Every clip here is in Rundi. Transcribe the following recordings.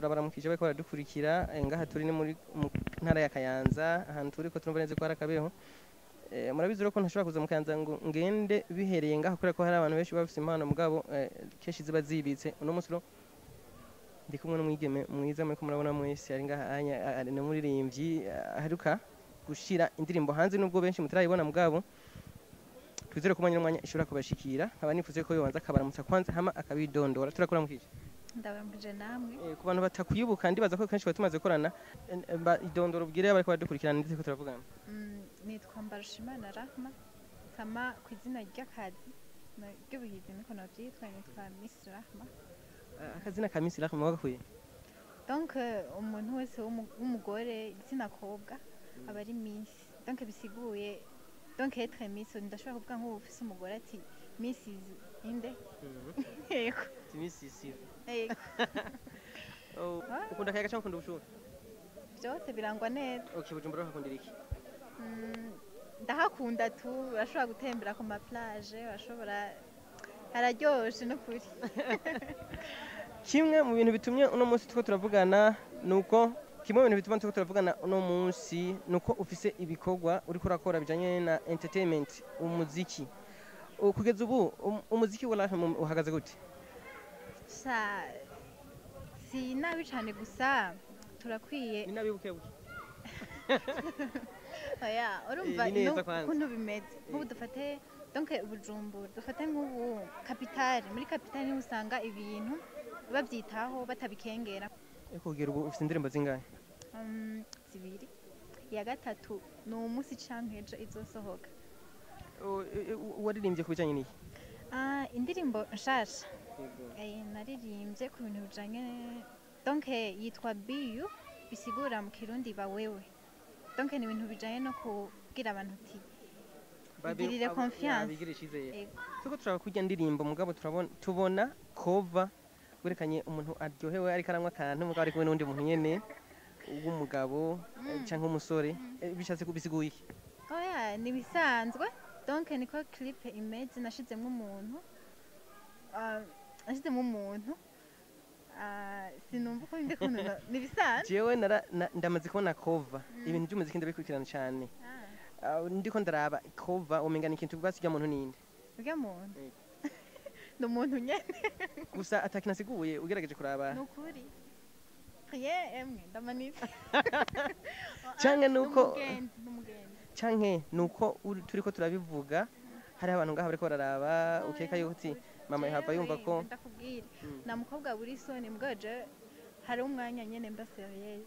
Turabaramukije bariko baradukurikira. Ngaha turi ni muri mu ntara ya Kayanza, ahantu turi ko turumva neza ko hari akabeho. Murabizi rero ko ntashobora kuza mu Kayanza ngo ngende bihereye ngaha, kubera ko hari abantu benshi baba bafise impano, mugabo kenshi ziba zibitse. Uno munsi rero ndi kumwe n'umwigeme mwiza muriko murabona mwese ari ngaha anya, ari n'umuririmbyi aheruka gushira indirimbo hanze, nubwo benshi mutarayibona, mugabo twizere ko umwanya n'umwanya ishobora kubashikira. Nkaba nifuze ko yobanza akabaramutsa kwanza, hama akabidondora. Turakuramukije. Ndabaramukije namwe. Ku bantu batakwibuka, ndibaza ko kenshi tumaze gukorana, idondoro ubwire abariko baradukurikirana ndetse ko turavugana. Nitwa Mbarushimana Rahma, kama ku izina ry'akazi ry'ubuhizi niko navyitwa, nitwa Miss Rahma. Akazina ka Miss Rahma wagakuye? Donc umuntu wese w'umugore, igitsina kobwa, aba ari Miss. Donc bisiguye, donc être Miss, ndashobora kuvuga nk'ubu ufise umugore ati Mrs inde, yego. Miss Sylvie. Yego. Oh, Ah. ukunda akayaga cyangwa ukunda ubushuhe? Byose birangwa neza. Okay, Bujumbura hakundira iki? Ndahakunda tu, urashobora gutembera ku ma plage, urashobora, hararyoshe n'ukuri. Kimwe mu bintu bitumye uno munsi turiko turavugana nuko, kimwe mu bintu bituma turiko turavugana uno munsi nuko ufise ibikorwa uriko urakora bijanye na entertainment, umuziki. Kugeza ubu umuziki wa live uhagaze gute? Sha, si nabi cane, gusa turakwiye. Ni nabi buke buke. Oya, urumva. Ni neza ino kwanza. Ukuntu bimeze nk'ubu, dufate donc Bujumbura, dufate nk'ubu capitale, muri capitale niho usanga ibintu babyitaho batabikengera. Kugera ubu ufise indirimbo zingahe? Zibiri, iya gatatu ni umunsi canke ejo izosohoka. Waririmbye ku bijanye n'iki? Ah, indirimbo nshasha, naririmbye ku bintu bijanye, donc yitwa Biyu, bisigura mu Kirundi ba wewe. Donc ni ibintu bijanye no kubwira abantu uti igirire confiance. Bigirire icizere. Ego. Turiko turaba kurya ndirimbo, mugabo turabona, tubona cover werekanye umuntu aryohewe, ariko aranywa akantu, mugabo ari kumwe n'undi muntu nyene w'umugabo, canke umusore. Bishatse kubisiguye iki? Oya, ni ibisanzwe, donc niko clip imeze. Nashizemwo umuntu, nashizemwo umuntu, sinumva uko ndi kuntu ni ibisanzwe. Jewe ndamaze kubona cover, ibintu by'umuziki ndabikurikirana cane. Ndiko ndaraba cover, umenga ni ikintu basi muntu ninde? Urya muntu ni umuntu nyene. Gusa atakinasiguye ugerageje kuraba. Ni ukuri, rien, emwe ndamanitse. Canke nuko- N'umugenzi, n'umugenzi. Canke nuko turiko turabivuga, hariho abantu ngaha bariko bararaba, ukeka yuko uti mama yahava yumva ko Ndakubwira, nta mukobwa buri isoni, mbwa je hari umwanya nyene mba sérieuse.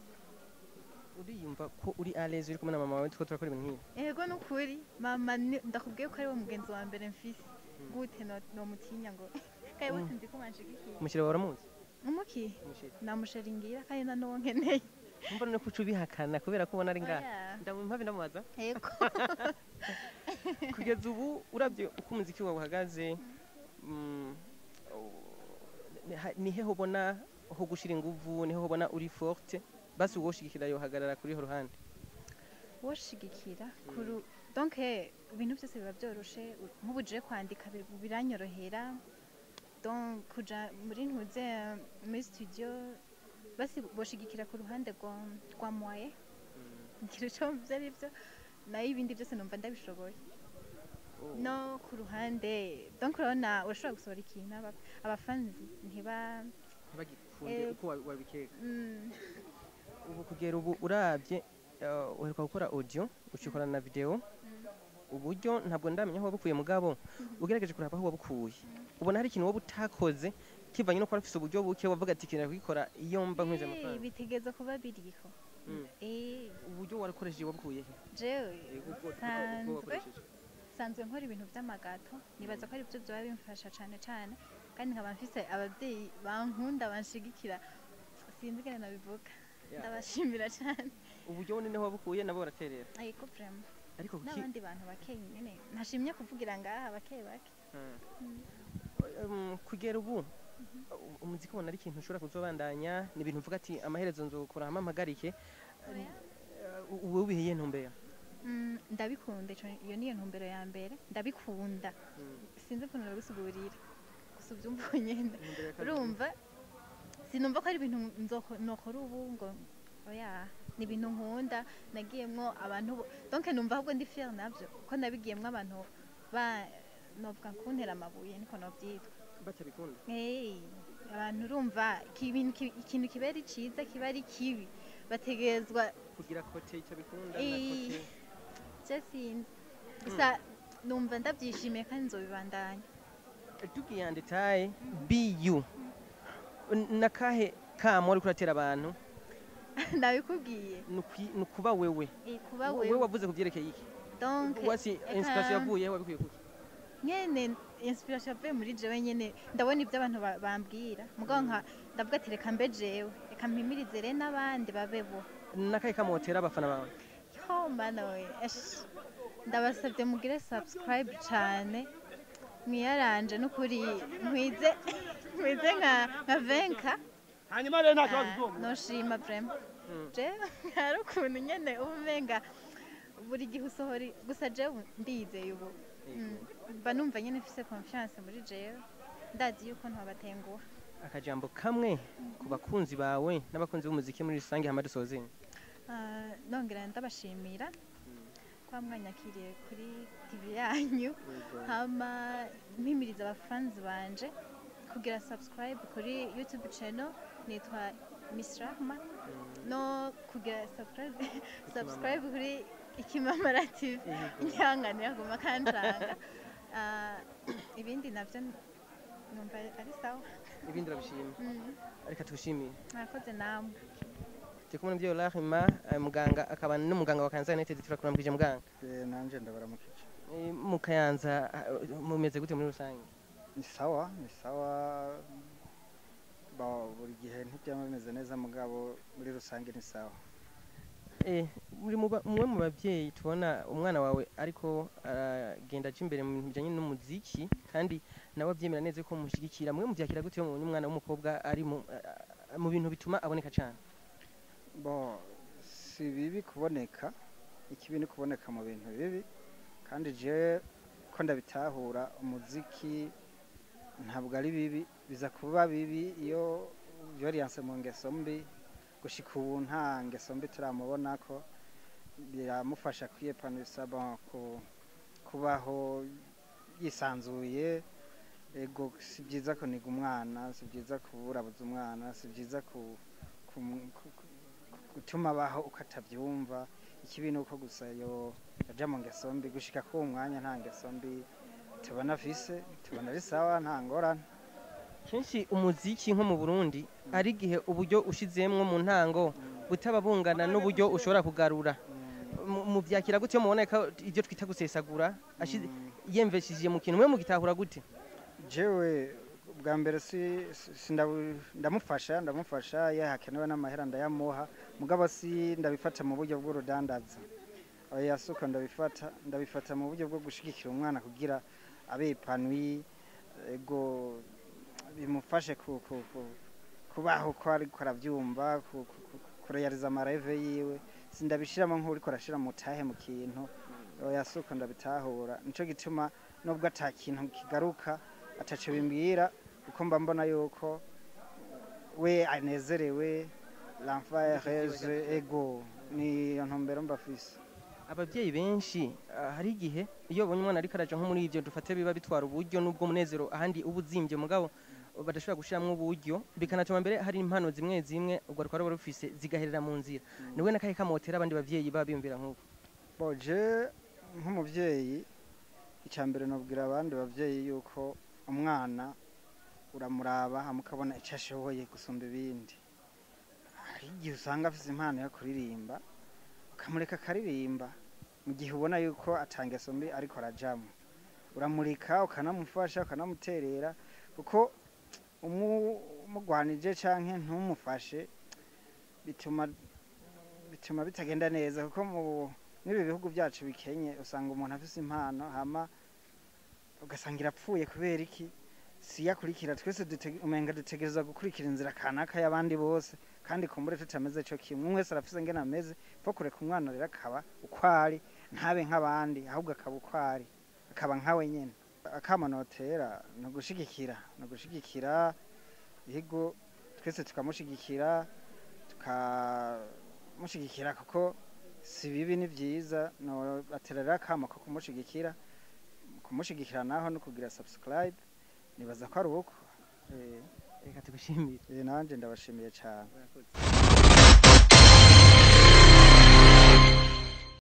Uriyumva ko uri à l'aise uri kumwe na mama wawe, turiko turakora ibintu nk'ibi? Ego, nukuri mama ndakubwiye ko ari we mugenzi wa mbere mfise. Gute nomutinya ngo kandi bose nzi ko banshigikiye? Umusheri wawe uramuzi? Umuki? Umusheri. Namusheringira kandi na nuwo nkeneye. Umva none ko uca ubihakana kubera ko ubona ari ngaha. Oya. Ndamumpabe ndamubaza. Ego. Kugeza ubu uravye uko umuziki wawe uhagaze, ni hehe ubona ho gushira inguvu, niho ubona uri forte, basi uwoshigikira yohagarara kuri ho ruhande? Woshigikira kuru, donc ibintu byose biba byoroshe. Nk'ubu je kwandika biranyorohera, donc kuja muri ntuze muri studio, basi boshigikira ku ruhande rwa moyen, ngira ico mvuze ari byo, nayo ibindi byose numva ndabishoboye. No ku ruhande, donc urabona urashobora gusohora ikintu abafanzi ntiba Ntibagikunde uko wabikeka. Ubu kugera ubu uravye, uheruka gukora audio, ucikora na video, uburyo ntabwo ndamenya aho wabukuye, mugabo ugerageje kuraba aho wabukuye, ubona hari ikintu woba utakoze kivanye no kuba ufise uburyo buke, wavuga ati kintu kugikora iyo mba nkwije amafaranga? Bitegeza kuba biriho. Uburyo warakoresheje wabukuye he? Jewe Ubwo sanzwe wakoresheje. Sanzwe nkora ibintu by'ama gâteau, nibaza ko ari byo byaba bimfasha cane cane, kandi nkaba mfise ababyeyi bankunda, banshigikira, sinzi ingene nabivuga. Ndabashimira cane. Uburyo niho wabukuye, nabo baraterera? Ariko vraiment. Ariko kuki? N'abandi bantu bake nyene ntashimye kuvugira ngaha, bake bake. Kugera ubu umuziki ubona ari ikintu ushobora kuzobandanya? Ni ibintu uvuga ati amaherezo nzokora hama mpagarike? Oya. Ubu ubihiye ntumbero? Ndabikunda, iyo niyo ntumbero ya mbere, ndabikunda. Sinzi ukuntu nabigusigurira, gusa ubyumva uko nyene. Intumbero ya kabiri. Urumva Sinumva ko ari ibintu nokora ubu ngo oya, ni ibintu nkunda nagiyemwo abantu donc numva ahubwo ndi fier navyo ko nabigiyemwo abantu ba novuga kuntera amabuye, niko novyitwa. Batabikunda. Hey, abantu urumva ikintu kiba ari ciza, kiba ari kibi, bategerezwa kugira côté itabikunda na côté. Je sinzi, gusa numva ndabyishimiye kandi nzobibandanya. Tugiye en détail, BU nakahe kamo ariko uratera abantu? Nabikubwiye. Ni ukuba wewe. Kuba wewe wewe. Wavuze ku byerekeye iki? Donc wasi inspiration yavuye he? Wabikuye kuki? Nyene inspiration yavuye muri jewe nyene. Ndabona ibyo abantu bambwira, mugabo nka ndavuga ati reka mbe jewe, reka mpimirize rero n'abandi babe bo. Nakahe kamo wotera abafana bawe? Yo mana we, esh, ndabasabye mugire subscribe cyane, mwiyaranje n'ukuri, nkwize nkwize nka venka. Hanyuma rero nta kibazo Ah, uzoba noshima vraiment. Je hari ukuntu nyene uba umenga buri gihe usohora, gusa jewe ndizeye ubu. Mba numva nyene mfise confiance muri jewe, ndazi yuko ntobatenguha. Akajambo kamwe ku bakunzi bawe n'abakunzi b'umuziki muri rusange, hama dusoze. Ah, nongera ndabashimira kwa mwanyakiriye kuri TV yanyu, hama mpimiriza abafanzi banje kugira subscribe kuri YouTube channel nitwa Miss Rahma, no kugira subscribe kuri Ikimamara TV. Ihangane yaguma kanjanga. Ah, ibindi navyo numva ari sawa. Ibindi urabishima. Reka tugushimire. Mwakoze namwe. Turi kumwe n'umubyeyi Rahima, muganga akaba n'umuganga wa Kayanza United. Turakurambwije, muganga. Nanje ndabaramukije. Mu Kayanza mumeze gute muri rusange? Ni sawa, ni sawa. Ba, buri gihe ntibyama bimeze neza, mugabo muri rusange ni sawa. Muri mumwe mu bavyeyi tubona umwana wawe ariko aragenda aja imbere mu bintu bijanye n'umuziki, kandi nawe avyemera neza ko mushigikira, mwe muvyakira gute iyo mubonye umwana w'umukobwa ari mu bintu bituma aboneka cane? Bo, si bibi kuboneka, ikibi ni kuboneka mu bintu bibi. Kandi je ko ndabitahura, umuziki ntabwo ari bibi, biza kuba bibi iyo vyoriyanse mu ngeso mbi. Gushika ubu nta ngeso mbi turamubonako, biramufasha kwiyepanisa, bon, kubaho yisanzuye. Ego, si byiza kuniga umwana, si byiza kuburabuza umwana, si byiza gutuma abaho uko atabyumva. Ikibi ni uko gusa yo yaja mu ngeso mbi. Gushika k'uwo mwanya nta ngeso mbi tubona afise, tubona ari sawa, nta ngorane. Kenshi umuziki nko mu Burundi ari igihe uburyo ushizemwo mu ntango butaba bungana n'uburyo ushobora kugarura. Muvyakira gute iyo mubona ko ibyo twita gusesagura yemveshije mu kintu? Mwe mugitahura gute? Jewe bwa mbere si ndamufasha iyo hakenewe n'amahera ndayamuha, mugabo si ndabifata mu buryo bw'urudandaza, oya, suko ndabifata. Ndabifata mu buryo bwo gushigikira umwana kugira abe épanoui, ego, bimufashe kubaho uko ariko aravyumva, kureyariza ama rêves yiwe. Sindabishiramo nk'uriko arashira mutahe mu kintu, oya, suko ndabitahura. Nico gituma nubwo ata kintu kigaruka ataco bimbwira, kuko mba mbona yuko we anezerewe, l'enfant est heureuse. Ego, ni iyo ntumbero mba afise. Ababyeyi benshi hari igihe iyo babonye umwana ariko araja nko muri ivyo dufate biba bitwara uburyo, n'ubwo munezero ahandi uba uzimvye, mugabo badashobora gushiramwo uburyo, bikanatuma mbere hari impano zimwe zimwe urwo ruba rufise zigaherera mu nzira. Niwe nakahe kamotera abandi bavyeyi baba biyumvira nk'uko? Boje nk'umuvyeyi, icya mbere nobwira abandi bavyeyi yuko umwana uramuraba hama ukabona icyo ashoboye gusumba ibindi. Hari igihe usanga afise impano yo kuririmba, ukamureka akaririmba. Mu gihe ubona yuko atangeso mbi ariko arajamwo, uramurika, ukanamufasha, ukanamuterera, kuko umugwanije canke ntumufashe bituma bitagenda neza, kuko mu n'ibi bihugu byacu bikenye usanga umuntu afise impano hama ugasanga irapfuye. Kubera iki? Siyakurikira twese umenga dutegerezwa gukurikira inzira kanaka y'abandi bose, kandi kumbure tutameze co kimwe. Umwe wese arafise ngene ameze. Pfo kureka umwana rero akaba uko ari, ntabe nk'abandi, ahubwo akaba uko ari, akaba nkawe nyene. Akamo notera ni ugushigikira, ni ugushigikira. Yego, Twese tukamushigikira, tukamushigikira kuko si bibi, ni byiza. No baterera akamo ko kumushigikira, kumushigikira naho no kugira subscribe. Nibaza ko ari uko. Reka tugushimire. Nanje ndabashimiye cyane. Murakoze.